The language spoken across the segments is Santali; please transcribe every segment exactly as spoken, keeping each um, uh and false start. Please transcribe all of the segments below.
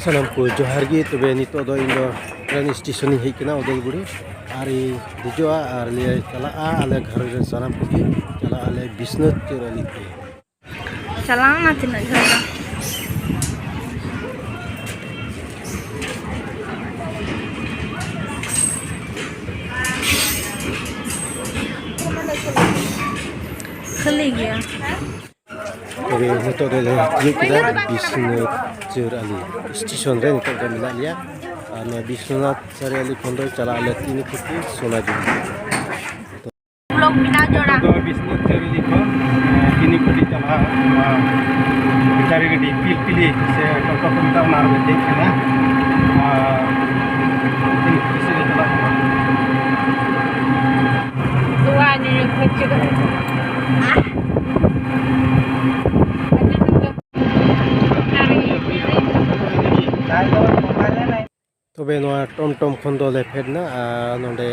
ᱥᱟᱱᱟᱢ ᱠᱚ ᱡᱚᱦᱟᱨ ᱜᱮ᱾ ᱛᱚᱵᱮ ᱱᱤᱛᱚᱜ ᱫᱚ ᱤᱧ ᱫᱚ ᱴᱨᱮᱱ ᱥᱴᱮᱥᱚᱱ ᱤᱧ ᱦᱮᱡ ᱠᱟᱱᱟ ᱩᱫᱟᱞᱜᱩᱲᱤ, ᱟᱨ ᱤᱧ ᱫᱮᱡᱚᱜᱼᱟ ᱟᱨ ᱞᱮ ᱪᱟᱞᱟᱜᱼᱟ, ᱟᱞᱮ ᱜᱷᱟᱨᱚᱸᱡᱽ ᱨᱮᱱ ᱥᱟᱱᱟᱢ ᱠᱚᱜᱮ ᱪᱟᱞᱟᱜ ᱟᱞᱮ ᱵᱤᱥᱱᱟᱹᱛ ᱪᱟᱹᱨ ᱟᱞᱤ ᱛᱮ᱾ ᱪᱟᱞᱟᱣᱱᱟ ᱛᱤᱱᱟᱹᱜ ᱡᱷᱟᱹᱞ ᱫᱚ᱾ ᱠᱷᱟᱹᱞᱤ ᱜᱮᱭᱟ᱾ ᱛᱚᱵᱮ ᱱᱤᱛᱚᱜ ᱫᱚᱞᱮ ᱛᱤᱭᱳᱜ ᱠᱮᱫᱟ ᱵᱤᱥᱱᱟᱹᱛ ᱪᱟᱹᱨ ᱟᱞᱤ ᱥᱴᱮᱥᱚᱱ ᱨᱮ ᱱᱤᱛᱚᱜ ᱫᱚ ᱢᱮᱱᱟᱜ ᱞᱮᱭᱟ᱾ ᱟᱨ ᱱᱚᱣᱟ ᱵᱤᱥᱱᱟᱛ ᱪᱟᱹᱨ ᱟᱞᱤ ᱠᱷᱚᱱ ᱫᱚ ᱪᱟᱞᱟᱜ ᱟᱞᱮ ᱛᱤᱱᱤᱠᱷᱩᱴᱤ ᱥᱳᱱᱟᱡᱷᱩᱨᱤ᱾ ᱵᱞᱚᱜ ᱵᱮᱱᱟᱣ ᱡᱚᱲᱟ᱾ ᱱᱤᱛᱚᱜ ᱫᱚ ᱵᱤᱥᱱᱟᱛ ᱪᱟᱹᱨ ᱟᱞᱤ ᱠᱷᱚᱱ, ᱮ, ᱛᱤᱱᱤᱠᱷᱩᱴᱤ ᱪᱟᱞᱟᱜ, ᱱᱚᱣᱟ ᱵᱮᱴᱟᱨᱤ ᱜᱟᱹᱰᱤ ᱯᱤᱞᱯᱤᱞᱤ ᱥᱮ ᱴᱳᱴᱳ ᱠᱚ ᱢᱮᱛᱟᱜᱼᱟ, ᱚᱱᱟ ᱨᱮᱞᱮ ᱫᱮᱡ ᱠᱟᱱᱟ᱾ ᱟᱨ ᱛᱤᱱᱤᱠᱷᱩᱴᱤ ᱥᱮᱫ ᱞᱮ ᱪᱟᱞᱟᱜ ᱠᱟᱱᱟ᱾ ᱛᱚᱣᱟ ᱧᱩ ᱠᱷᱟᱹᱪᱟᱹ᱾ ᱛᱚᱵᱮ ᱱᱚᱣᱟ ᱴᱚᱢ ᱴᱚᱢ ᱠᱷᱚᱱ ᱫᱚᱞᱮ ᱯᱷᱮᱰ ᱮᱱᱟ᱾ ᱟᱨ ᱱᱚᱰᱮ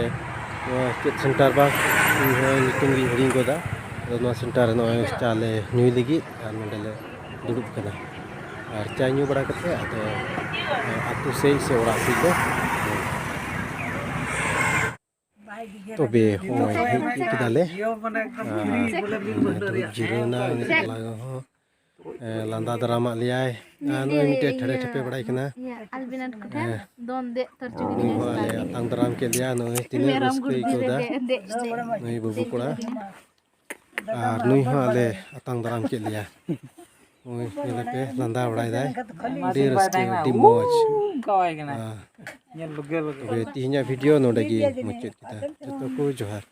ᱱᱚᱣᱟ ᱪᱮᱫ ᱥᱮᱱᱴᱟᱨ ᱵᱟᱝ, ᱤᱧ ᱦᱚᱸ ᱧᱩᱛᱩᱢ ᱜᱤᱧ ᱦᱤᱲᱤᱧ ᱜᱚᱫᱟ᱾ ᱟᱫᱚ ᱱᱚᱣᱟ ᱥᱮᱱᱴᱟᱨ ᱨᱮ ᱱᱚᱜᱼᱚᱭ ᱪᱟ ᱞᱮ ᱧᱩᱭ ᱞᱟᱹᱜᱤᱫ, ᱟᱨ ᱱᱚᱰᱮ ᱞᱮ ᱫᱩᱲᱩᱵ ᱠᱟᱱᱟ᱾ ᱟᱨ ᱪᱟ ᱧᱩ ᱵᱟᱲᱟ ᱠᱟᱛᱮ ᱟᱫᱚ ᱟᱹᱛᱩ ᱥᱮᱫ ᱥᱮ ᱚᱲᱟᱜ ᱥᱮᱫ ᱫᱚ ᱛᱚᱵᱮ ᱦᱚᱸᱜᱼᱚᱭ ᱦᱮᱡ ᱛᱤᱭᱳᱜ ᱠᱮᱫᱟᱞᱮ᱾ ᱟᱨ ᱫᱩᱲᱩᱵ ᱡᱤᱨᱟᱹᱣ ᱮᱱᱟ ᱩᱱᱤ ᱠᱚᱲᱟ ᱦᱚᱸ, ᱮ, ᱞᱟᱸᱫᱟ ᱫᱟᱨᱟᱢᱟᱜ ᱞᱮᱭᱟᱭ᱾ ᱟᱨ ᱱᱩᱭ ᱢᱤᱫᱴᱮᱡ ᱴᱷᱮᱲᱮ ᱴᱷᱮᱯᱮ ᱵᱟᱲᱟᱭ ᱠᱟᱱᱟ᱾ ᱤᱭᱟᱹ, ᱟᱞᱵᱤᱱᱟᱴ ᱠᱚᱴᱷᱮᱱ ᱦᱮᱸ᱾ ᱫᱚᱱ ᱫᱮᱡ ᱛᱚᱨ ᱪᱩᱠᱤ ᱱᱩᱭ ᱦᱚᱸ ᱟᱞᱮ ᱟᱛᱟᱝ ᱫᱟᱨᱟᱢ ᱠᱮᱫ ᱞᱮᱭᱟ᱾ ᱱᱩᱭ ᱛᱤᱱᱟᱹᱜ ᱢᱮᱨᱚᱢ ᱨᱟᱹᱥᱠᱟᱹ ᱜᱩᱲ ᱟᱹᱭᱠᱟᱹᱣ ᱫᱟ᱾ ᱫᱮᱡ, ᱫᱮᱡ, ᱱᱩᱭ ᱵᱟᱹᱵᱩ ᱠᱚᱲᱟ᱾ ᱟᱨ ᱱᱩᱭ ᱦᱚᱸ ᱟᱞᱮ ᱟᱛᱟᱝ ᱫᱟᱨᱟᱢ ᱠᱮᱫ ᱞᱮᱭᱟ᱾ ᱱᱩᱭ ᱧᱮᱞᱮᱯᱮ ᱞᱟᱸᱫᱟ ᱵᱟᱲᱟᱭ ᱫᱟᱭ᱾ ᱟᱹᱰᱤ ᱨᱟᱹᱥᱠᱟᱹ, ᱟᱹᱰᱤ ᱢᱚᱡᱽ᱾ ᱚᱱᱠᱟ ᱵᱟᱭ ᱠᱟᱱᱟ᱾ ᱦᱮᱸ᱾ ᱧᱮᱞ ᱞᱩᱜᱮ ᱞᱩᱜᱮ᱾ ᱛᱚᱵᱮ ᱛᱤᱦᱤᱧᱟᱜ ᱵᱷᱤᱰᱤᱭᱳ ᱱᱚᱰᱮ ᱜᱮ ᱢᱩᱪᱟᱹᱫ ᱠᱮᱫᱟ᱾ ᱡᱚᱛᱚ ᱠᱚ ᱡᱚᱦᱟᱨ᱾